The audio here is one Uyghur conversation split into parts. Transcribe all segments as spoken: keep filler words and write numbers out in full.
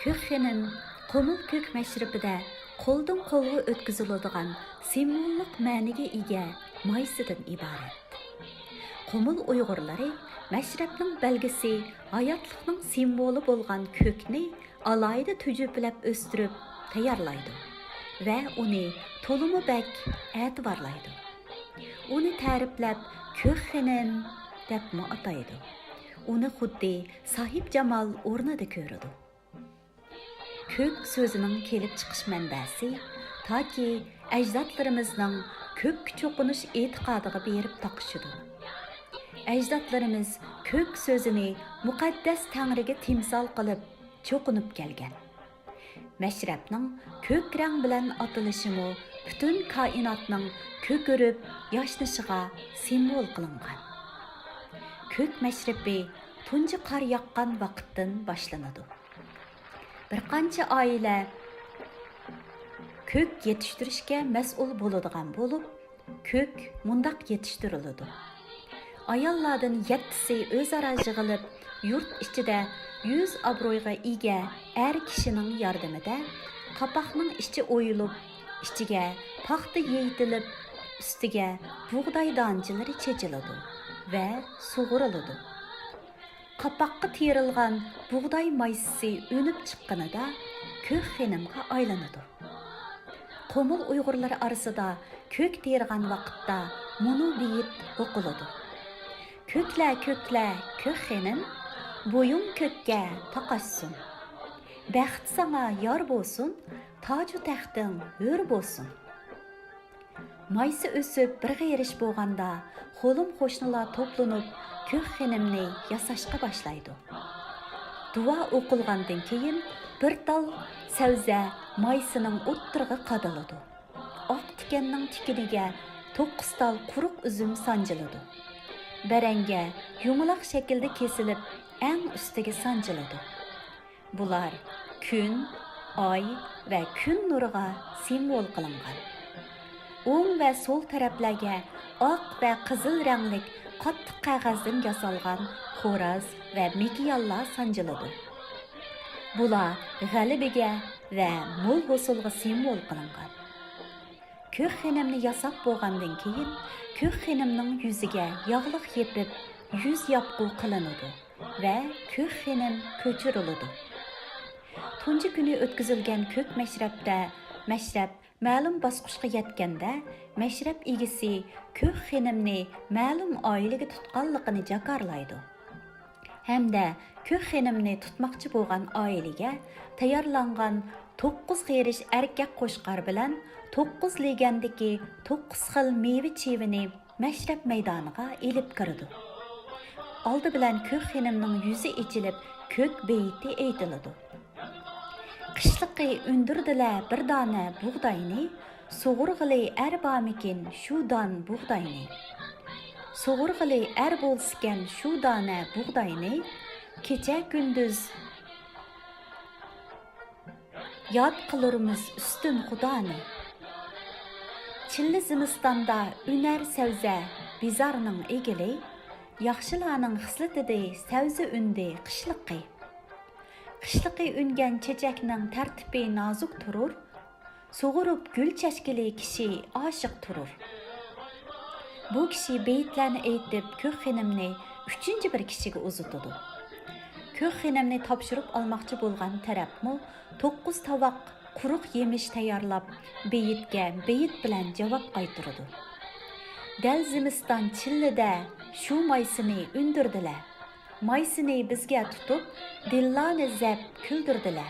كۆك خېنىم قۇمۇل كۆك مەشرىپىدە قولدىن قولغا ئۆتكۈزۈلىدىغان سىمۋوللۇق مەنىگە ئىگە مايسىدىن ئىبارەت. قۇمۇل ئۇيغۇرلىرى مەشرەپنىڭ بەلگىسى، ھاياتلىقنىڭ سىمۋولى بولغان كۆكنى ئالاھىدە تۈجۈپىلەپ ئۆستۈرۈپ تەييارلايدۇ ۋە ئۇنى تولىمۇ بەك ئەتىۋارلايدۇ. ئۇنى تەرىپلەپ كۆك خېنىم دەپمۇ ئاتايدۇ. ئۇنى خۇددى ساھىبجامال ئورنىدا كۆرىدۇ. كۆك سۆزىنىڭ كېلىپ چىقىش مەنبەسى تاكى ئەجدادلىرىمىزنىڭ كۆككە چوقۇنۇش ئېتىقادىغا بېرىپ تاقىشىدۇ. ئەجدادلىرىمىز كۆك سۆزىنى مۇقەددەس تەڭرىگە تىمسال قىلىپ چوقۇنۇپ كەلگەن. مەشرەپنىڭ كۆك رەڭ بىلەن ئاتىلىشىمۇ پۈتۈن كائىناتنىڭ كۆكىرىپ ياشنىشىغا سىمۋول قىلىنغان. كۆك مەشرىپى تۇنجى قار ياغقان ۋاقىتتىن باشلىنىدۇ. بىر قانچە ئائىلە كۆك يېتىشتۈرۈشكە مەسئۇل بولىدىغان بولۇپ، كۆك مۇنداق يېتىشتۈرۈلىدۇ. ئاياللاردىن يەتتىسى ئۆزئارا يىغىلىپ، يۇرت ئىچىدە يۈز ئابرويغا ئىگە ئەر كىشىنىڭ ياردىمىدە قاپاقنىڭ ئىچى ئويۇلۇپ، ئىچىگە پاختا يېيىتىلىپ، ئۈستىگە بۇغداي دانىچىلىرى چېچىلىدۇ ۋە سۇغۇرۇلىدۇ. قاپاققا تېرىلغان بۇغداي مايسىسى ئۈنۈپ چىققىنىدا كۆك خېنىمغا ئايلىنىدۇ. قۇمۇل ئۇيغۇرلىرى ئارىسىدا كۆك تېرىغان ۋاقىتتا مۇنۇ بېيىت ئوقۇلىدۇ: «كۆكلە، كۆكلە، كۆك خېنىم، بويۇڭ كۆككە تاقاشسۇن. بەخت ساڭا يار بولسۇن، تاجۇ تەختىڭ ھۆر بولسۇن.» مايسا ئۆسۈپ بىر غېرىش بولغاندا، خولۇم قوشنىلار توپلىنىپ، كۆك خېنىمنى ياساشقا باشلايدۇ. دۇئا ئوقۇلغاندىن كېيىن، بىر تال سەۋزە مايسىنىڭ ئوتتۇرىغا قادىلىدۇ. ئاق تىكەننىڭ تىكىنىگە توققۇز تال قۇرۇق ئۈزۈم سانجىلىدۇ. بەرەڭگە يۇمىلاق شەكىلدە كېسىلىپ، ئەڭ ئۈستىگە سانجىلىدۇ. بۇلار كۈن، ئاي ۋە كۈن نۇرىغا سىمۋول قىلىنغان. ئوڭ ۋە سول تەرەپلەرگە ئاق ۋە قىزىل رەڭلىك قاتتىق قەغەزدىن ياسالغان خوراز ۋە مېكىيانلار سانجىلىدۇ. بۇلار غەلىبىگە ۋە مول ھوسۇلغا سىمۋول قىلىنغان. كۆك خېنىمنى ياساپ بولغاندىن كېيىن، كۆك خېنىمنىڭ يۈزىگە ياغلىق يېپىپ، يۈز ياپقۇ قىلىنىدۇ ۋە كۆك خېنىم كۆچۈرۈلىدۇ. تۇنجى كۈنى ئۆتكۈزۈلگەن كۆك مەشرەپتە، مەشرەپ مەلۇم باسقۇچقا يەتكەندە، مەشرەپ ئىگىسى كۆك خېنىمنى مەلۇم ئائىلىگە تۇتقانلىقىنى جاكارلايدۇ ھەمدە كۆك خېنىمنى تۇتماقچى بولغان ئائىلىگە تەييارلانغان توققۇز غېرىش ئەركەك قوچقار بىلەن توققۇز لېگەندىكى توققۇز خىل مېۋە چىۋىنى مەشرەپ مەيدانىغا ئېلىپ كىرىدۇ. ئالدى بىلەن كۆك خېنىمنىڭ يۈزى ئېچىلىپ، كۆك بېيىتى ئېيتىلىدۇ. قىشلىقى ئۈندۈردىلە بىر دانە بۇغداينى، سۇغۇرغىلى ئەر بارمىكىن شۇ دان بۇغداينى؟ سۇغۇرغىلى ئەر بولسىكەن شۇ دانە بۇغداينى، كېچە كۈندۈز ياد قىلۇرمىز ئۈستۈن خۇدانى. چىللە زىمىستاندا ئۈنەر سەۋزە بىزارنىڭ ئېگىلى، ياخشىلارنىڭ خىسلىتىدى سەۋزە ئۈندى قىشلىقى. قىشلىقى ئۈنگەن چېچەكنىڭ تەرتىپى نازۇك تۇرۇر، سۇغۇرۇپ گۈل چەچكىلى كىشى ئاشىق تۇرۇر. بۇ كىشى بېيىتلەرنى ئېيتىپ، كۆك خېنىمنى ئۈچىنچى بىر كىشىگە ئۇزىتىدۇ. كۆك خېنىمنى تاپشۇرۇپ ئالماقچى بولغان تەرەپمۇ توققۇز تاۋاق قۇرۇق يېمىش تەييارلاپ، بېيىتكە بېيىت بىلەن جاۋاب قايتۇرىدۇ. دەل زىمىستان چىللىدە شۇ مايسىنى ئۈندۈردىلە. مايسىنى بىزگە تۇتۇپ، دىللانى زەپ كۈلدۈردىلە.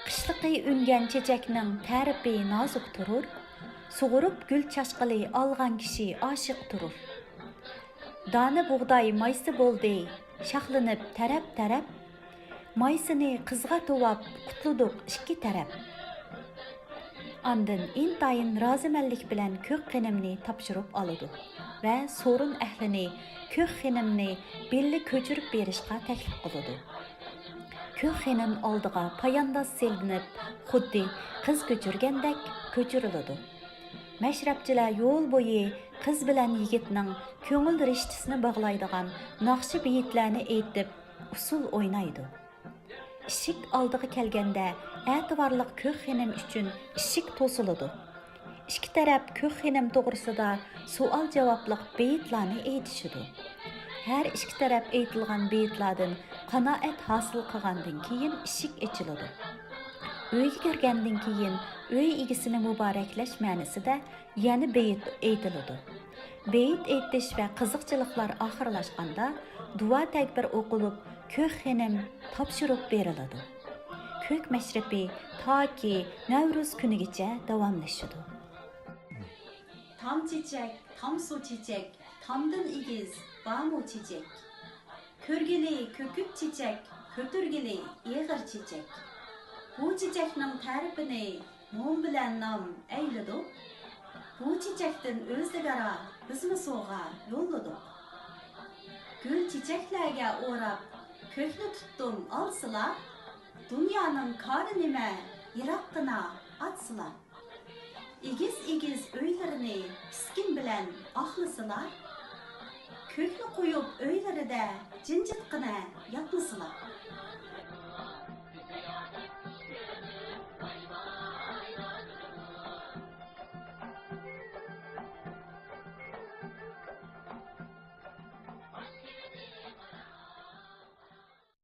قىشلىقى ئۈنگەن چېچەكنىڭ تەرىپى نازۇك تۇرۇر، سۇغۇرۇپ گۈل چاچقىلى ئالغان كىشى ئاشىق تۇرۇر. دانە بۇغداي مايسا بولدى شاخلىنىپ تەرەپ-تەرەپ، مايسىنى قىزغا تۇۋاپ قۇتلىدۇق ئىككى تەرەپ. ئاندىن ئىنتايىن رازىمەنلىك بىلەن كۆك خېنىمنى تاپشۇرۇپ ئالىدۇ ۋە سورۇن ئەھلىنى كۆك خېنىمنى بىللە كۆچۈرۈپ بېرىشقا تەكلىپ قىلىدۇ. كۆك خېنىم ئالدىغا پايانداز سېلىنىپ، خۇددى قىز كۆچۈرگەندەك كۆچۈرۈلىدۇ. مەشرەپچىلەر يول بويى قىز بىلەن يىگىتنىڭ كۆڭۈل رىشتىسىنى باغلايدىغان ناخشا بېيىتلەرنى ئېيتىپ، ئۇسسۇل ئوينايدۇ. ئىشىك ئالدىغا كەلگەندە، ئەتىۋارلىق كۆك خېنىم ئۈچۈن ئىشىك توسۇلىدۇ. ئىككى تەرەپ كۆك خېنىم توغرىسىدا سوئال-جاۋابلىق بېيىتلارنى ئېيتىشىدۇ. ھەر ئىككى تەرەپ ئېيتىلغان بېيىتلاردىن قانائەت ھاسىل قىلغاندىن كېيىن ئىشىك ئېچىلىدۇ. ئۆيگە كىرگەندىن كېيىن ئۆي ئىگىسىنى مۇبارەكلەش مەنىسىدە يەنە بېيىت ئېيتىلىدۇ. بېيىت ئېيتىش ۋە قىزىقچىلىقلار ئاخىرلاشقاندا، دۇئا تەكبىر ئوقۇلۇپ، كۆك خېنىم تاپشۇرۇپ بېرىلىدۇ. كۆك مەشرىپى تاكى نەۋرۇز كۈنىگىچە داۋاملىشىدۇ. تام چېچەك، تام سۇ چېچەك، تامدىن ئېگىز بارمۇ چېچەك؟ كۆرگىلى كۆكۈپ چېچەك، كۆتۈرگىلى ئېغىر چېچەك. بۇ چېچەكنىڭ تەرىپىنى موم بىلەن نام ئەيلىدۇق. بۇ چېچەكتىن ئۆزئارا بىزمۇ سوۋغا يوللىدۇق. گۈل چېچەكلەرگە ئوراپ، كۆكنى تۇتتۇم ئالسىلا، دۇنيانىڭ كارى نېمە، يىراققىنا ئاتسىلا. ئېگىز-ئېگىز ئۆيلىرىنى پىسكىن بىلەن ئاقلىسىلا، كۆكنى قويۇپ ئۆيلىرىدە جىنجىتقىنە ياتمىسىلا.